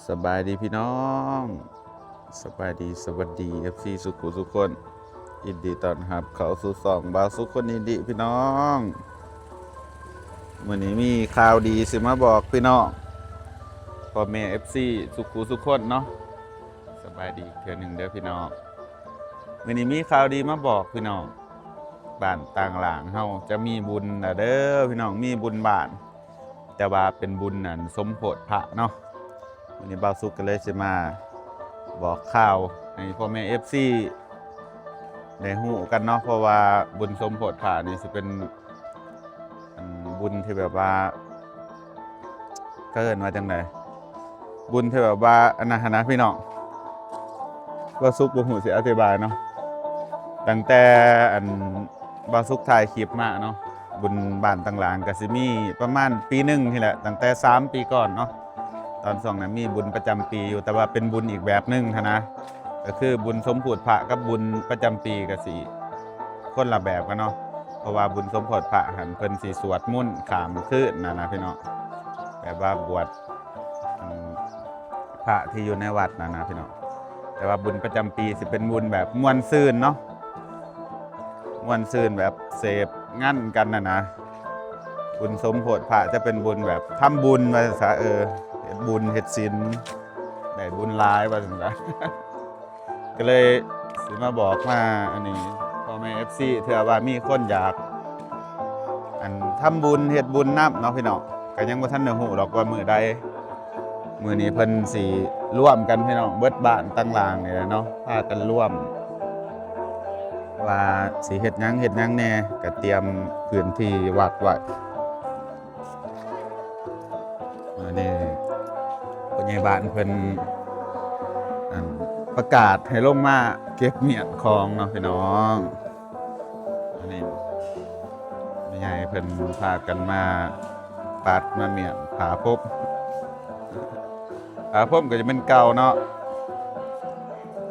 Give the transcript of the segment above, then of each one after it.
ສະບາຍດີພີ່ນ້ອງ ສະບາຍດີ ສະຫວັດດີ ເອັຟຊີ ສຸຂູສຸຄົນ ຍິນດີຕ້ອນຮັບເຂົ້າສູ່ຊ່ອງບ່າວສຸກຄົນອິນດີພີ່ນ້ອງ. ມື້ນີ້ມີຂ່າວດີຊິມາບອກພີ່ນ້ອງ ພໍ່ແມ່ ເອັຟຊີ ສຸຂູສຸຄົນເນາະ. ສະບາຍດີອີກເທື່ອໜຶ່ງເດີພີ່ນ້ອງ. ມື້ນີ້ມີຂ່າວດີມາບອກພີ່ນ້ອງ ບ້ານຕ່າງລ່າງເຮົາຈະມີບຸນລະເດີພີ່ນ້ອງ ມີບຸນບ້ານ ແຕ່ວ່າເປັນບຸນອັນສົມໂພດພະເນາະ. ມື້ນີ້ບ່າວສຸກກໍເລີຍຊິມາບອກຂ່າວໃຫ້ພໍ່ແມ່ ເອັຟຊີ ໄດ້ຮູ້ກັນເນາະ ເພາະວ່າບຸນສົມໂພດພະນີ້ຊິເປັນ ອັນບຸນທີ່ແບບວ່າ ເຂົາເອີ້ນວ່າຈັ່ງໃດ ບຸນທີ່ແບບວ່າອັນນັ້ນຫັ້ນນະພີ່ນ້ອງ. ບ່າວສຸກບໍ່ຮູ້ຊິອະທິບາຍເນາະ ຕັ້ງແຕ່ອັນບ່າວສຸກຖ່າຍຄລິບມາເນາະ ບຸນບ້ານຕ່າງລ່າງກໍຊິມີປະມານປີໜຶ່ງນີ້ແຫຼະ ຕັ້ງແຕ່ສາມປີກ່ອນເນາະ. ຕອນຊ່ວງນັ້ນມີບຸນປະຈຳປີຢູ່ ແຕ່ວ່າເປັນບຸນອີກແບບໜຶ່ງຫັ້ນນະ ກໍຄືບຸນສົມໂພດພະກັບບຸນປະຈຳປີກໍຊິຄົນລະແບບກັນເນາະ. ເພາະວ່າບຸນສົມໂພດພະຫັ້ນເພິ່ນຊິສວດມົນຂ້າມຄືນຫັ້ນນະພີ່ນ້ອງ ແບບວ່າບວດ ອັນ ພະທີ່ຢູ່ໃນວັດນັ້ນນະພີ່ນ້ອງ. ແຕ່ວ່າບຸນປະຈຳປີຊິເປັນບຸນແບບມ່ວນຊື່ນເນາະ ມ່ວນຊື່ນແບບເສບງັນກັນຫັ້ນນະ. ບຸນສົມໂພດພະຈະເປັນບຸນແບບທຳບຸນວ່າຊັ້ນຊະ ເອີ ເຮັດບຸນເຮັດສິນ ໄດ້ບຸນຫຼາຍວ່າຊັ້ນຊະ. ກໍເລີຍຊິມາບອກມາອັນນີ້ ພໍ່ແມ່ ເອັຟຊີ ເທື່ອວ່າມີຄົນຢາກ ອັນທຳບຸນເຮັດບຸນນຳເນາະພີ່ນ້ອງ ກໍຍັງບໍ່ທັນໄດ້ຮູ້ດອກວ່າມື້ໃດ. ມື້ນີ້ເພິ່ນຊິລວມກັນພີ່ນ້ອງ ເບິດບ້ານຕ່າງລ່າງນີ້ແຫຼະເນາະ ພາກັນລວມ ວ່າຊິເຮັດຫຍັງເຮັດຫຍັງແດ່ ກໍຕຽມພື້ນທີ່ວັດໄວ້. ອັນນີ້ຜູ້ໃຫຍ່ບ້ານເພິ່ນ ອັນ ປະກາດໃຫ້ລົງມາເກັບມ້ຽນຂອງເນາະພີ່ນ້ອງ. ອັນນີ້ແມ່ໃຫຍ່ເພິ່ນພາກັນມາປັດມາມ້ຽນຜ້າພົມ ຜ້າພົມກໍຈະແມ່ນເກົ່າເນາະ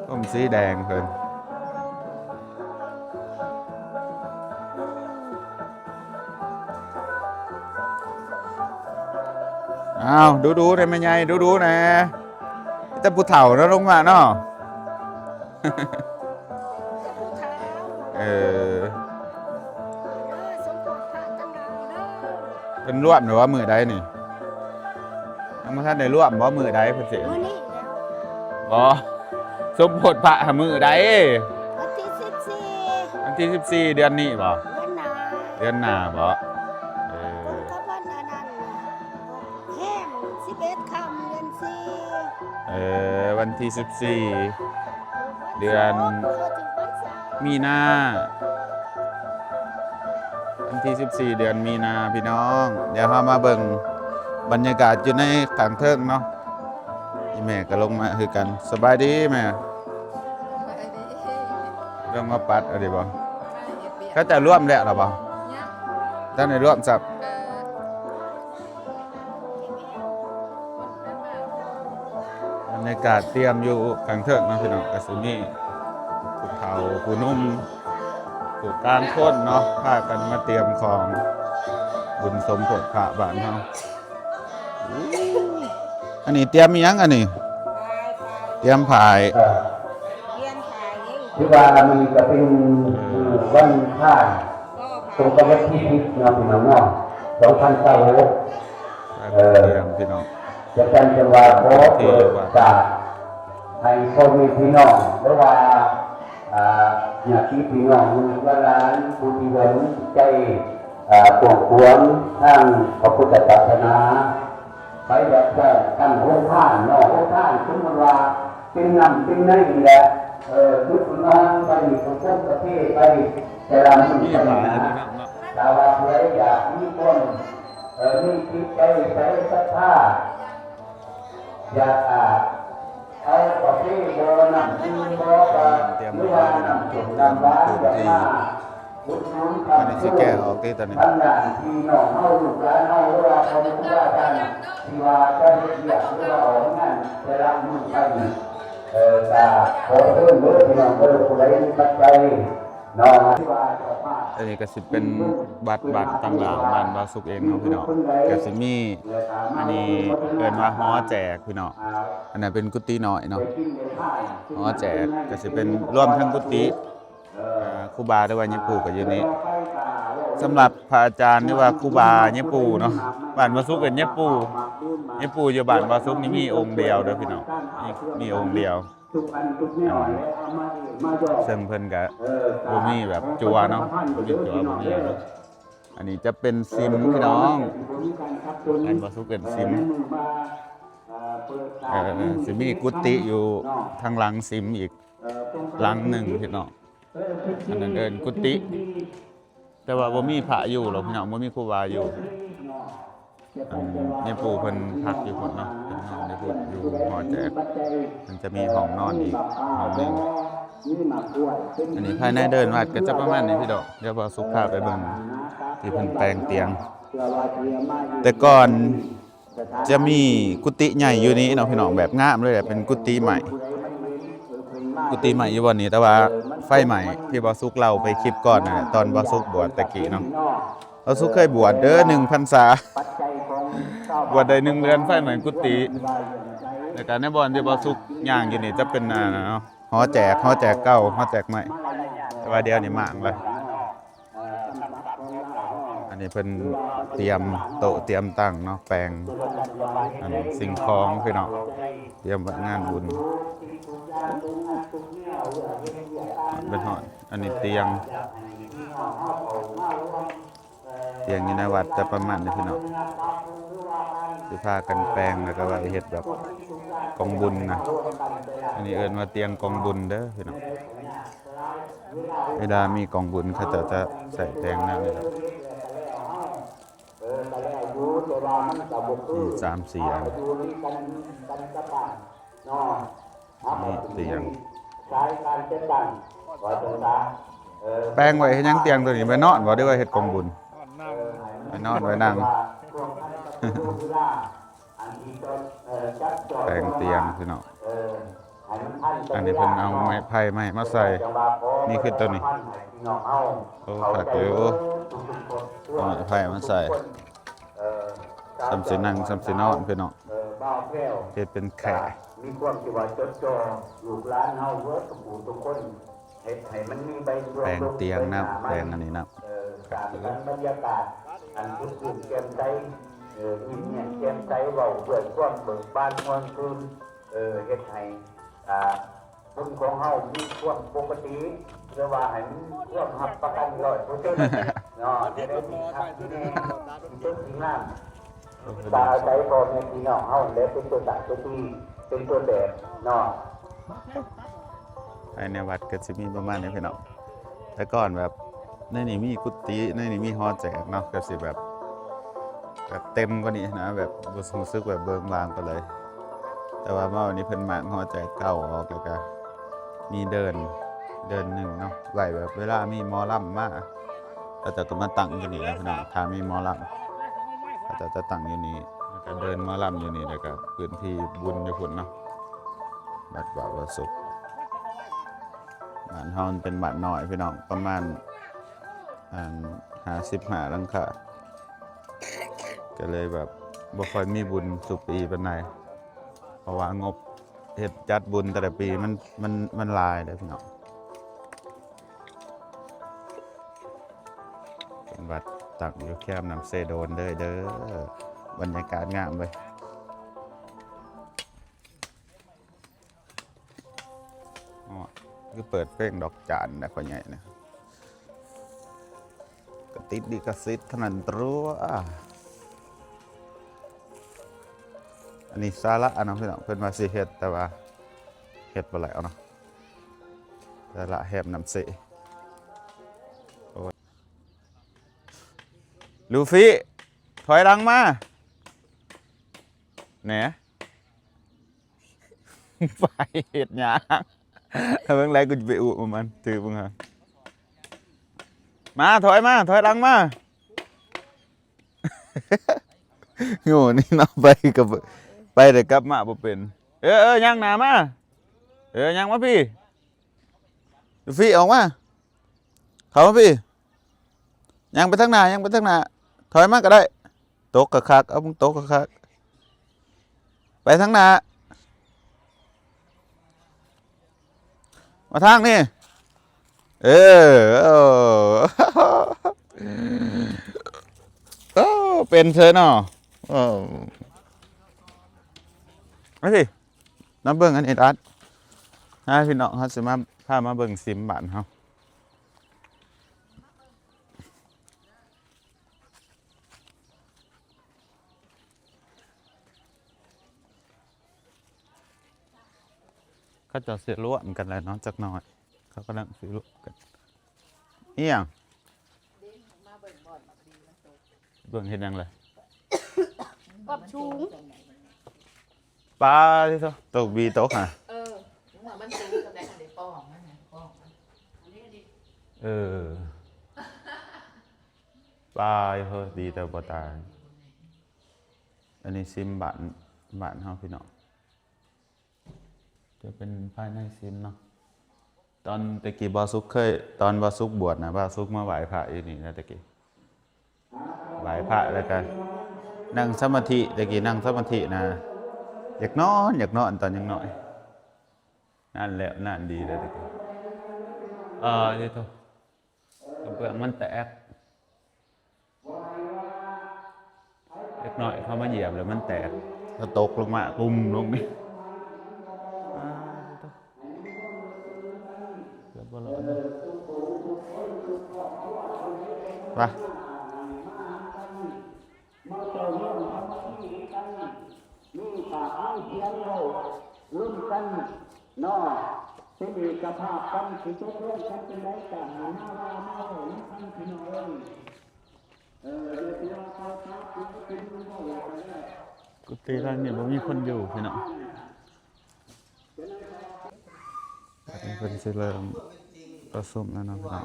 ພົມສີແດງເພິ່ນ. ອ້າວ ດູໆ ແດ່ແມ່ໃຫຍ່ ດູໆ ແດ່ ມີແຕ່ຜູ້ເຖົ້າເນາະລົງມາເນາະ. ເອີ ເອີ ສົມໂພດພະຕັ້ງນານເດີ. ເພິ່ນລວມແລ້ວວ່າມື້ໃດນີ້? ຍັງບໍ່ທັນໄດ້ລວມບໍ່? ມື້ໃດເພິ່ນຊິ? ມື້ນີ້ແລ້ວ. ບໍ່ ສົມໂພດພະຫາມື້ໃດ? ວັນທີສິບສີ່. ວັນທີສິບສີ່ ເດືອນນີ້ບໍ່? ເດືອນໜ້າ. ເດືອນໜ້າບໍ່? ເອີ ກົງກັບວັນອັນນັ້ນ ແຮມສິບເອັດຄ່ຳເດືອນສີ່. ເອີ ວັນທີສິບສີ່ ເດືອນມີນາ ວັນທີສິບສີ່ ເດືອນມີນາພີ່ນ້ອງ. ດຽວເຮົາມາເບິ່ງບັນຍາກາດຢູ່ໃນຂ້າງເທິງເນາະ. ອີ່ແມ່ກໍລົງມາຄືກັນ. ສະບາຍດີແມ່. ສະບາຍດີ. ລົງມາປັດເອົາດີບໍ່? ມາເຮັດວຽກ. ເຂົາເຈົ້າລວມແລ້ວລະບໍ່? ຍັງ. ທັນໄດ້ລວມຊ້ຳ. ເອີ. ບັນຍາກາດຕຽມຢູ່ຂ້າງເທິງເນາະພີ່ນ້ອງ ກໍຊິມີຜູ້ເຖົ້າຜູ້ໜຸ່ມຜູ້ກາງຄົນເນາະ ພາກັນມາຕຽມຂອງບຸນສົມໂພດພະບ້ານເຮົາ. ອັນນີ້ຕຽມອີ່ຫຍັງອັນນີ້? ຕຽມຝ້າຍ. ເອີ ຕຽມຝ້າຍ. ຖືວ່າມື້ນີ້ກໍເປັນ ເອີ ວັນຄ້າຍ ຕົງກັບວັນທີສິບເນາະ ພີ່ນ້ອງເນາະ ສອງພັນຊາວຫົກ. ເອີ ພີ່ນ້ອງ ຈັ່ງຊັ້ນຈຶ່ງວ່າຂໍເປີດໂອກາດໃຫ້ພໍ່ແມ່ພີ່ນ້ອງ ຫຼືວ່າ ອ່າ ຍາດຕິພີ່ນ້ອງ ລູກຫຼານ ຜູ້ທີ່ວ່າມີໃຈ ອ່າ ກວ້າງຂວາງທາງພະພຸດທະສາສະໜາ ໄປແບບໃດ ຕັ້ງໂຮງທານເນາະ ໂຮງທານ ສົມມຸດວ່າເປັນນ້ຳເປັນໃນນີ້ແຫຼະ ເອີ ລຸກນອນໄປນີ້ ປະສົມກາເຟໄປ ແຕ່ລະມື້ໄປນະ. ຖ້າວ່າຜູ້ໃດຢາກມີຄວາມ ເອີ ມີຈິດໃຈໃສສັດທາ ຢາກ ອ່າ ເອົາກາເຟບໍ່ ນ້ຳດື່ມບໍ່ ກໍ ຫຼືວ່ານ້ຳສົ້ມນ້ຳຫວານ ຢາກມາ ອຸດໜູນຄ້ຳຊູ ທາງດ້ານພີ່ນ້ອງເຮົາ ລູກຫຼານເຮົາ ຫຼືວ່າພໍ່ແມ່ຄູບາອາຈານ ທີ່ວ່າຈະເຮັດວຽກ ຫຼືວ່າອອກງານແຕ່ລະມື້ໄປນີ້ ເອີ ກໍຂໍເຊີນເດີພີ່ນ້ອງເດີ ຜູ້ໃດມີປັດໄຈ ອັນນີ້ກໍຊິເປັນວັດບ້ານຕັງຫຼາງ ບ້ານບ່າວສຸກເອງເນາະພີ່ນ້ອງ. ກໍຊິມີ ອັນນີ້ເອີ້ນວ່າຫໍແຈກພີ່ນ້ອງ. ອັນນັ້ນເປັນກຸຕິນ້ອຍເນາະ. ຫໍແຈກກໍຊິເປັນລວມທັງກຸຕິ ອ່າ ຄູບາ ຫຼືວ່າຍາຍປູ່ກໍຢູ່ນີ້. ສຳລັບພະອາຈານ ຫຼືວ່າຄູບາ ຍາຍປູ່ເນາະ, ບ້ານບ່າວສຸກເອີ້ນຍາຍປູ່. ຍາຍປູ່ຢູ່ບ້ານບ່າວສຸກນີ້ມີອົງດຽວເດີພີ່ນ້ອງ, ມີ ມີອົງດຽວ. ອັນ ເຊິ່ງເພິ່ນກະບໍ່ມີແບບຈົວເນາະ, ບໍ່ມີຈົວ ບໍ່ມີຫຍັງ. ອັນນີ້ຈະເປັນສິມພີ່ນ້ອງ, ແມ່ນບໍ່ ສຸກເອີ້ນສິມ. ເອີ ຊິມີກຸຕິຢູ່ທາງຫຼັງສິມອີກຫຼັງໜຶ່ງພີ່ນ້ອງ. ອັນນັ້ນເອີ້ນກຸຕິ ແຕ່ວ່າບໍ່ມີພະຢູ່ດອກພີ່ນ້ອງ, ບໍ່ມີຄູບາຢູ່. ອັນຍາຍປູ່ເພິ່ນພັກຢູ່ພຸ້ນເນາະ, ເພິ່ນນອນຢູ່ພຸ້ນ ຢູ່ຫໍແຈກ. ມັນຈະມີຫ້ອງນອນອີກຫ້ອງໜຶ່ງ. ອັນນີ້ພາຍໃນເດີ່ນວັດກໍຈະປະມານນີ້ພີ່ນ້ອງ. ດຽວບ່າວສຸກພາໄປເບິ່ງທີ່ເພິ່ນແປງຕຽງ. ແຕ່ກ່ອນຈະມີກຸຕິໃຫຍ່ຢູ່ນີ້ເນາະພີ່ນ້ອງ, ແບບງາມເລີຍ, ເປັນກຸຕິໄມ້. ກຸຕິໄມ້ຢູ່ບ່ອນນີ້ ແຕ່ວ່າໄຟໄໝ້ ທີ່ບ່າວສຸກເລົ່າໄປຄລິບກ່ອນນັ້ນແຫຼະ, ຕອນບ່າວສຸກບວດແຕ່ກີ້ເນາະ. ບ່າວສຸກເຄີຍບວດເດີ ໜຶ່ງພັນສາ ບວດໄດ້ໜຶ່ງເດືອນ ໄຟໄໝ້ກຸຕິ. ແລ້ວກໍໃນບ່ອນທີ່ບ່າວສຸກຍ່າງຢູ່ນີ້ຈະເປັນ ອ່າ ເນາະ ຫໍແຈກ, ຫໍແຈກເກົ່າ, ຫໍແຈກໃໝ່, ແຕ່ວ່າດຽວນີ້ມ້າງແລ້ວ. ອັນນີ້ເພິ່ນຕຽມໂຕະຕຽມຕັ່ງເນາະ, ແປງ ອັນ ສິ່ງຂອງພີ່ນ້ອງ, ຕຽມໄວ້ງານບຸນ. ເປັນຮອດ ອັນນີ້ຕຽງ, ຕຽງຢູ່ໃນວັດຈະປະມານນີ້ພີ່ນ້ອງ. ຊິພາກັນແປງ ແລ້ວກໍໄວ້ເຮັດແບບກອງບຸນນະ. ອັນນີ້ເອີ້ນວ່າຕຽງກອງບຸນເດີພີ່ນ້ອງ. ເວລາມີກອງບຸນ ເຂົາເຈົ້າຈະໃສ່ແປງແນວນີ້ແຫຼະ. ມີສາມສີ່ອັນ. ນີ້ຕຽງ. ແປງໄວ້ເຮັດຫຍັງຕຽງໂຕນີ້? ໄວ້ນອນບໍ່ ຫຼືວ່າເຮັດກອງບຸນ? ໄວ້ນອນ ໄວ້ນັ່ງ. ແປງຕຽງພີ່ນ້ອງ. ອັນນີ້ເພິ່ນເອົາໄມ້ໄຜ່ມາໃຫ້ມາໃສ່. ນີ້ຄືໂຕນີ້. ໂອ້ ຄັກຢູ່. ເອົາໄມ້ໄຜ່ມາໃສ່. ສ່ຳຊິນັ່ງ ສ່ຳຊິນອນພີ່ນ້ອງ. ເຮັດເປັນແຄ່. ມີຄວາມທີ່ວ່າຈົດຈ່ອງລູກຫຼານເຮົາເບິດທຸກຜູ້ທຸກຄົນ. ເຮັດໃຫ້ມັນມີໃບດວງ ແປງຕຽງນຳ ແປງອັນນີ້ນຳ. ເອີ ສ້າງສັນບັນຍາກາດອັນສົດຊື່ນແຈ່ມໃສ, ເອີ ຍິ້ມແຍ້ມແຈ່ມໃສ, ເວົ້າດ້ວຍຄວາມເບີກບານມ່ວນຊື່ນ, ເອີ ເຮັດໃຫ້ ອ່າ ບຸນຂອງເຮົາມີຄວາມປົກກະຕິ ຫຼືວ່າໃຫ້ມີຄວາມຮັບປະກັນຮ້ອຍເປີເຊັນເນາະ, ຈະໄດ້ມີຄັກມີແນ່ ມີຕົກມີງາມ. ກໍອາໄສພໍ່ແມ່ພີ່ນ້ອງເຮົາແຫຼະ ເປັນຕົວຕັ້ງຕົວຕີ ເປັນຕົວແບບເນາະ. ພາຍໃນວັດກໍຊິມີປະມານນີ້ພີ່ນ້ອງ. ແຕ່ກ່ອນແບບໃນນີ້ມີກຸຕິ ໃນນີ້ມີຫໍແຈກເນາະ, ກໍຊິແບບ ແບບເຕັມກວ່ານີ້ນະ, ແບບບໍ່ຮູ້ສຶກແບບເບີງບາງປານໃດ. ແຕ່ວ່າມາວັນນີ້ເພິ່ນມ້າງຫໍແຈກເກົ່າອອກ ແລ້ວກໍມີເດີ່ນ ເດີ່ນໜຶ່ງເນາະ, ໄວ້ແບບເວລາມີໝໍລຳມາ ເຂົາເຈົ້າກໍມາຕັ້ງຢູ່ນີ້ແຫຼະພີ່ນ້ອງ. ຖ້າມີໝໍລຳ ເຂົາເຈົ້າຈະຕັ້ງຢູ່ນີ້ ແລ້ວກໍເດີ່ນໝໍລຳຢູ່ນີ້, ແລ້ວກໍພື້ນທີ່ບຸນຢູ່ພຸ້ນເນາະ. ວັດບ່າວສຸກ. ບ້ານເຮົາມັນເປັນບ້ານນ້ອຍພີ່ນ້ອງ, ປະມານ ອັນ ຫ້າສິບຫ້າຫຼັງຄາ, ກໍເລີຍແບບບໍ່ຄ່ອຍມີບຸນສູ່ປີປານໃດ, ເພາະວ່າງົບເຮັດຈັດບຸນແຕ່ລະປີມັນ ມັນ ມັນຫຼາຍເດ້ພີ່ນ້ອງ. ເປັນວັດຕັ້ງຢູ່ແຄມນ້ຳເຊໂດນເດີ ເດີ. ບັນຍາກາດງາມເວີຍ. ອໍ ຄືເປີດເພງດອກຈານນະ ພໍ່ໃຫຍ່ນະ, ກະຕິດລິຂະສິດເທົ່ານັ້ນຕົວະ. ອັນນີ້ສາລະເນາະພີ່ນ້ອງ, ເພິ່ນວ່າຊິເຮັດ ແຕ່ວ່າເຮັດບໍ່ແລ້ວເນາະ, ສາລະແຄມນ້ຳເຊ. ໂອ້ຍ ລູຟີ ຖອຍຫຼັງມາແໜ. ໄປເຮັດຫຍັງ? ເບິ່ງໄຫຼ ກູຈະໄປອຸບມັນ ຖືເບິ່ງຫາ. ມາ ຖອຍມາ ຖອຍຫຼັງມາ. ໂງ່ນີ້ເນາະ, ໄປກໍໄປ ໄປແຕ່ກັບມາບໍ່ເປັນ. ເອີ ເອີ ຍ່າງໜ້າມາ. ເອີ ຍ່າງມາພີ້. ຟີ້ ອອກມາ. ເຂົ້າມາພີ້ ຍ່າງໄປທາງໜ້າ ຍ່າງໄປທາງໜ້າ ຖອຍມາກໍໄດ້. ຕົກຄັກໆ ເອົາ ມຶງຕົກຄັກໆ ໄປທາງໜ້າ ມາທາງນີ້ ເອີ ໂອ້ ເປັນເຊີຍເນາະ ເອີ ມາພີ້ ມາເບິ່ງອັນນີ້ ອາດ ພາພີ່ນ້ອງເຮົາຊິມາ ພາມາເບິ່ງຊິມບ້ານເຮົາ. ເຂົາເຈົ້າຊິລວມກັນແລ້ວເນາະ ຈັກໜ້ອຍ ເຂົາກຳລັງຊິລວມກັນ. ອີ່ຫຍັງ? ເບິ່ງເຮັດຫຍັງລະ? ປັບສູງ. ປາດໂທ້ ຕົກບີຕົກຫາ. ເອີ ມັນສູງສ່ຳໃດ ຄັນໄດ້ປ້ອງມັນ ປ້ອງມັນ. ເອີ ປາດໂທ້ ດີແຕ່ບໍ່ຕາຍ. ອັນນີ້ຊິມບ້ານ ບ້ານເຮົາພີ່ນ້ອງ ຈະເປັນພາຍໃນຊິມເນາະ. ຕອນແຕ່ກີ້ບ່າວສຸກເຄີຍ ຕອນບ່າວສຸກບວດນະ ບ່າວສຸກມາໄຫວ້ພະຢູ່ນີ້ນະ ແຕ່ກີ້ ໄຫວ້ພະແລ້ວກະນັ່ງສະມາທິ ແຕ່ກີ້ນັ່ງສະມາທິນະ ຢາກນອນ ຢາກນອນຕອນຍັງນ້ອຍ. ນານແລ້ວ ນານດີແລ້ວແຕ່ກີ້. ເອີ ເດໂທ ກະເບື້ອງມັນແຕກ. ເດັກນ້ອຍເຂົາມາຢຽບແລ້ວມັນແຕກ ກະຕົກລົງມາ ປຸ້ມລົງນີ້. ອາ ເກືອບບໍ່ລອດເນາະ ໄປ. ມີປາກມີສຽງເວົ້າລົມກັນເນາະ ເປັນເອກະພາບກັນ ຊິຕົກລົງກັນຈັ່ງໃດກະໃຫ້ມາວ່າມາເວົ້ານຳກັນພີ່ນ້ອງເອີຍ. ກຸຕິຫຼັງນີ້ບໍ່ມີຄົນຢູ່ພີ່ນ້ອງ ອັນນີ້ເພິ່ນຊິເລີ່ມປະຊຸມແລ້ວເນາະພີ່ນ້ອງ.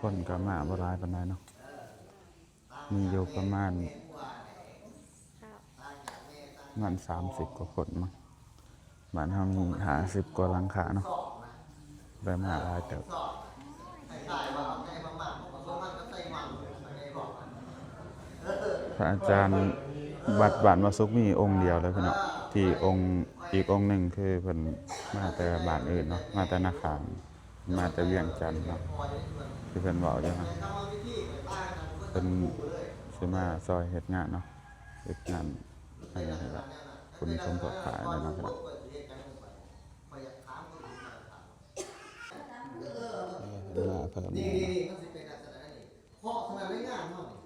ຄົນກໍມາບໍ່ຫຼາຍປານໃດເນາະ ມີຢູ່ປະມານ ປະມານສາມສິບກວ່າຄົນມັ້ງ. ບ້ານເຮົາມີຫ້າສິບກວ່າຫຼັງຄາເນາະ ໄດ້ມາຫຼາຍເຕີບ. ພະອາຈານວັດບ້ານວາສຸກມີອົງດຽວເລີຍພີ່ນ້ອງ ທີ່ອົງ ອີກອົງໜຶ່ງຄືເພິ່ນມາແຕ່ບ້ານອື່ນເນາະ ມາແຕ່ນາຂ້າມ ມາແຕ່ວຽງຈັນເນາະ ທີ່ເພິ່ນເວົ້າຢູ່ຫັ້ນ ເພິ່ນຊິມາຊ່ອຍເຮັດງານເນາະ ເຮັດງານອັນນີ້ແຫຼະ ບຸນສົມໂພດພະແຫຼະເນາະພີ່ນ້ອງ. ເອີ ເພິ່ນມາເພີ່ມແລ້ວເນາະ ເພາະສະນັ້ນໃນງານເຮົານີ້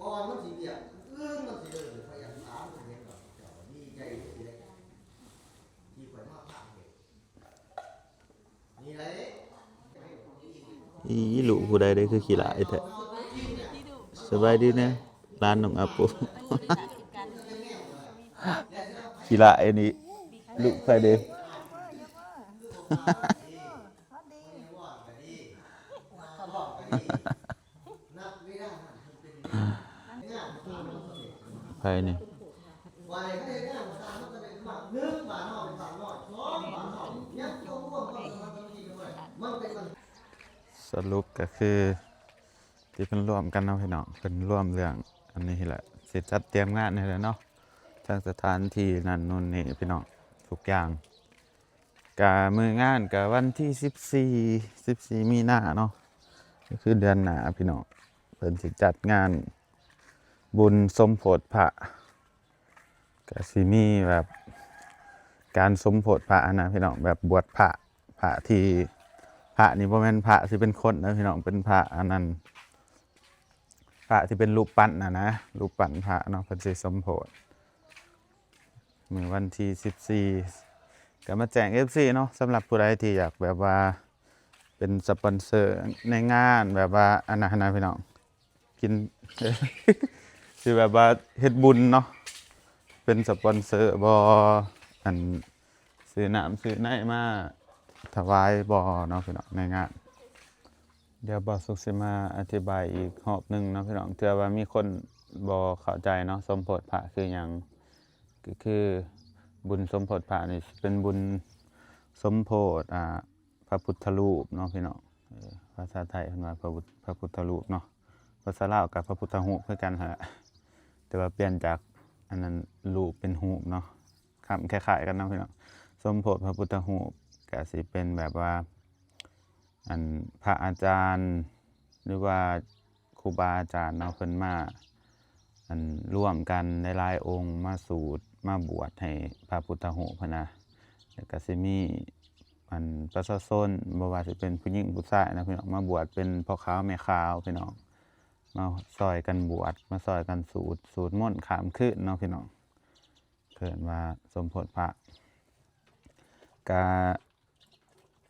ກ່ອນມັນຊິວຽກອື່ນມັນຊິເລີ່ມ ຂ້ອຍຢາກຖາມເຫັນດອກ ເຈົ້າດີໃຈຢູ່ຊິໄດ້ ທີ່ຂ້ອຍມາຖາມເຫັນນີ້ແຫຼະ. ອີ ລູກຜູ້ໃດເດ້ ຄືຂີ້ຮ້າຍແທ້. ສະບາຍດີແດ່ ຫຼານນ້ອງອາໂປ. ຂີ້ຮ້າຍນີ້ ລູກໃຜເດ້? ໃຜນີ້? ສະຫຼຸບກະຄືທີ່ເພິ່ນລວມກັນເນາະພີ່ນ້ອງ ເພິ່ນລວມເລື່ອງອັນນີ້ແຫຼະ ຊິຈັດຕຽມງານນີ້ແຫຼະເນາະ ທັງສະຖານທີ່ນັ້ນໂນ່ນນີ້ພີ່ນ້ອງ ທຸກຢ່າງ. ກະມື້ງານກະວັນທີສິບສີ່ ສິບສີ່ມີນາເນາະ ກະຄືເດືອນໜ້າພີ່ນ້ອງ ເພິ່ນຊິຈັດງານບຸນສົມໂພດພະ ກະຊິມີແບບການສົມໂພດພະຫັ້ນນະພີ່ນ້ອງ ແບບບວດພະ ພະທີ່ ພະນີ້ບໍ່ແມ່ນພະທີ່ເປັນຄົນເດີພີ່ນ້ອງ ເປັນພະອັນນັ້ນ ພະທີ່ເປັນຮູບປັ້ນຫັ້ນນະ ຮູບປັ້ນພະເນາະ ເພິ່ນຊິສົມໂພດ ມື້ວັນທີສິບສີ່ ກະມາແຈ້ງເອັຟຊີເນາະ ສຳລັບຜູ້ໃດທີ່ຢາກແບບວ່າເປັນສະປອນເຊີໃນງານ ແບບວ່າອັນນັ້ນຫັ້ນນະພີ່ນ້ອງ ກິນ ຊິແບບວ່າເຮັດບຸນເນາະ ເປັນສະປອນເຊີບໍ່ ອັນ ຊື້ນ້ຳຊື້ໃນມາຖວາຍບໍ່ເນາະພີ່ນ້ອງ ໃນງານ. ດຽວບ່າວສຸກຊິມາອະທິບາຍອີກຮອບໜຶ່ງເນາະພີ່ນ້ອງ ເທື່ອວ່າມີຄົນບໍ່ເຂົ້າໃຈເນາະ ສົມໂພດພະຄືຫຍັງ ກໍຄືບຸນສົມໂພດພະນີ້ຊິເປັນບຸນສົມໂພດ ອ່າ ພະພຸດທະຮູບເນາະພີ່ນ້ອງ. ເອີ ພາສາໄທເພິ່ນວ່າພະພຸດ ພະພຸດທະຮູບເນາະ, ພາສາລາວກໍພະພຸດທະຮູບຄືກັນຫັ້ນແຫຼະ ແຕ່ວ່າປ່ຽນຈາກອັນນັ້ນ ຮູບເປັນຮູບເນາະ, ຄຳຄ້າຍໆກັນເນາະພີ່ນ້ອງ. ສົມໂພດພະພຸດທະຮູບກໍຊິເປັນແບບວ່າ ອັນ ພະອາຈານ ຫຼືວ່າຄູບາອາຈານເນາະ ເພິ່ນມາ ອັນ ລວມກັນຫຼາຍໆອົງມາສູດ ມາບວດໃຫ້ພະພຸດທະຮູບຫັ້ນນະ. ແລ້ວກໍຊິມີ ອັນ ປະຊາຊົນ ບໍ່ວ່າຊິເປັນຜູ້ຍິງຜູ້ຊາຍນະພີ່ນ້ອງ ມາບວດເປັນພໍ່ຂາວແມ່ຂາວພີ່ນ້ອງ, ມາຊ່ອຍກັນບວດ ມາຊ່ອຍກັນສູດ ສູດມົນຂ້າມຄືນເນາະພີ່ນ້ອງ. ເອີ້ນວ່າສົມໂພດພະ ກະ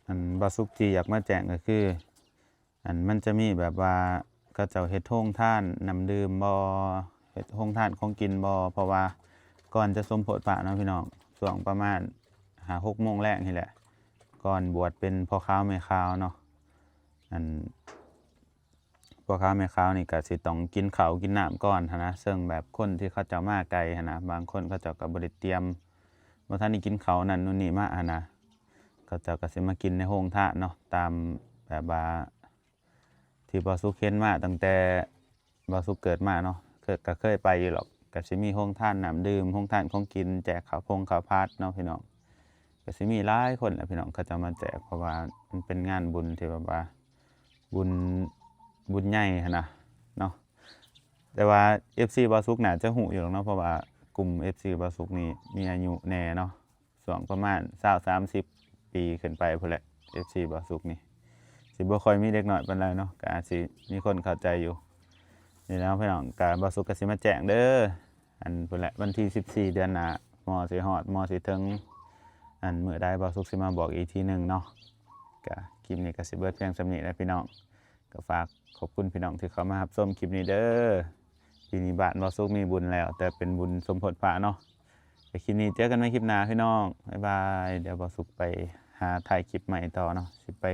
ອັນ ບ່າວສຸກຈີຢາກມາແຈ້ງກໍຄື ອັນ ມັນຈະມີແບບວ່າເຂົາເຈົ້າເຮັດໂຮງທານນ້ຳດື່ມບໍ່ ເຮັດໂຮງທານຂອງກິນບໍ່, ເພາະວ່າກ່ອນຈະສົມໂພດພະເນາະພີ່ນ້ອງ ຊ່ວງປະມານຫ້າຫົກໂມງແລງນີ້ແຫຼະ ກ່ອນບວດເປັນພໍ່ຂາວແມ່ຂາວເນາະ ອັນ ພໍ່ຂາວແມ່ຂາວນີ້ກໍຊິຕ້ອງກິນເຂົ້າກິນນ້ຳກ່ອນຫັ້ນນະ, ເຊິ່ງແບບຄົນທີ່ເຂົາເຈົ້າມາໄກຫັ້ນນະ ບາງຄົນເຂົາເຈົ້າກໍບໍ່ໄດ້ຕຽມ ບໍ່ທັນໄດ້ກິນເຂົ້ານັ້ນໂນ່ນນີ້ມາຫັ້ນນະ, ເຂົາເຈົ້າກໍຊິມາກິນໃນໂຮງທານເນາະ ຕາມແບບວ່າທີ່ບ່າວສຸກເຫັນມາຕັ້ງແຕ່ບ່າວສຸກເກີດມາເນາະ ເຄີ- ກໍເຄີຍໄປຢູ່ດອກ, ກໍຊິມີໂຮງທານນ້ຳດື່ມ ໂຮງທານຂອງກິນ ແຈກເຂົ້າພົງເຂົ້າຜັດເນາະພີ່ນ້ອງ. ກໍຊິມີຫຼາຍຄົນແຫຼະພີ່ນ້ອງ ເຂົາເຈົ້າມາແຈກ ເພາະວ່າມັນເປັນງານບຸນທີ່ແບບວ່າ ບຸນ ບຸນໃຫຍ່ຫັ້ນນະເນາະ. ແຕ່ວ່າເອັຟຊີບ່າວສຸກໜ້າຈະຮູ້ຢູ່ດອກເນາະ ເພາະວ່າກຸ່ມເອັຟຊີບ່າວສຸກນີ້ມີອາຍຸແດ່ເນາະ ຊ່ວງປະມານຊາວ ສາມສິບປີຂຶ້ນໄປພຸ້ນແຫຼະ ເອັຟຊີບ່າວສຸກນີ້ ຊິບໍ່ຄ່ອຍມີເດັກນ້ອຍປານໃດເນາະ ກໍອາດຊິມີຄົນເຂົ້າໃຈຢູ່. ນີ້ແຫຼະພີ່ນ້ອງ ກໍບ່າວສຸກກໍຊິມາແຈ້ງເດີ ອັນ ພຸ້ນແຫຼະ ວັນທີສິບສີ່ເດືອນໜ້າ ໝໍຊິຮອດ ໝໍຊິເຖິງ ອັນ ມື້ໃດບ່າວສຸກຊິມາບອກອີກທີໜຶ່ງເນາະ. ກະຄລິບນີ້ກະຊິເບີດພຽງສ່ຳນີ້ແຫຼະພີ່ນ້ອງ, ກະຝາກຂອບຄຸນພີ່ນ້ອງທີ່ເຂົ້າມາຮັບຊົມຄລິບນີ້ເດີ. ປີນີ້ບ້ານບ່າວສຸກມີບຸນແລ້ວ ແຕ່ເປັນບຸນສົມໂພດພະເນາະ. ແຕ່ຄລິບນີ້ເຈີກັນໃໝ່ຄລິບໜ້າພີ່ນ້ອງ ບາຍບາຍ. ດຽວບ່າວສຸກໄປຫາຖ່າຍຄລິບໃໝ່ຕໍ່ເນາະ ຊິໄປ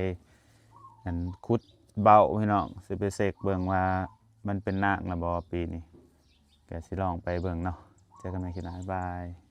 ອັນ ຂຸດເບົ້າພີ່ນ້ອງ ຊິໄປເຊັກເບິ່ງວ່າມັນເປັນນາງແລ້ວບໍ່ປີນີ້ ກະຊິລອງໄປເບິ່ງເນາະ. ເຈີກັນໃໝ່ຄລິບໜ້າ ບາຍບາຍ.